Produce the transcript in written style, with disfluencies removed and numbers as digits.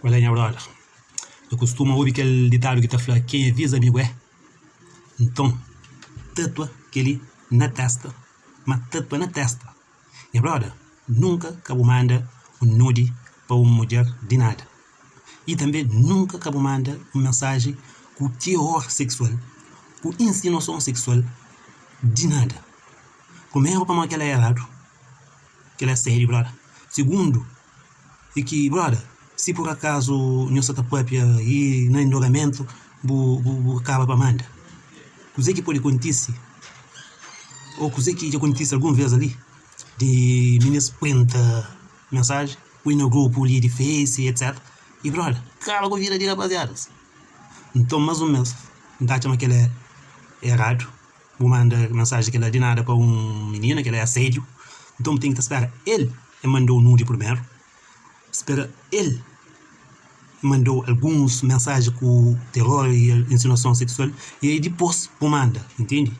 Kual é nha brother? Dja kustuma obi kel ditadu ki ta fla kenha avisa amigu é? Nton, tatua kel-li na testa, ma tatua na testa. Nha brother, nunka ka bu manda un nude pa un mudjer di nada. I tanbe nunka ka bu manda un mensaji ku teor seksual, ku insinuason seksual di nada. Primeru pamodi kel-la é eradu, kel-la é sériu brother. Sigundu, E ki broda, si pur akazu nho sa ta papia i na indogamentu bu bu kaba pa manda, kuze ki pode kontise o kuze ki dja kontise algun vez ali di minis printa mensaji pui na grupu li di face etc i broda kaba ku vida di rapaziadas. Nton mas un mes N ta atxa ma kela é eradu bu manda mensaji kela di nada pa un minina kela é asediu nton bu ten ki ta spera el. E mandou nude primeru, spera el mandou alguns mensaji ku teror i insinuason seksual i aí dipôs bu manda, intende?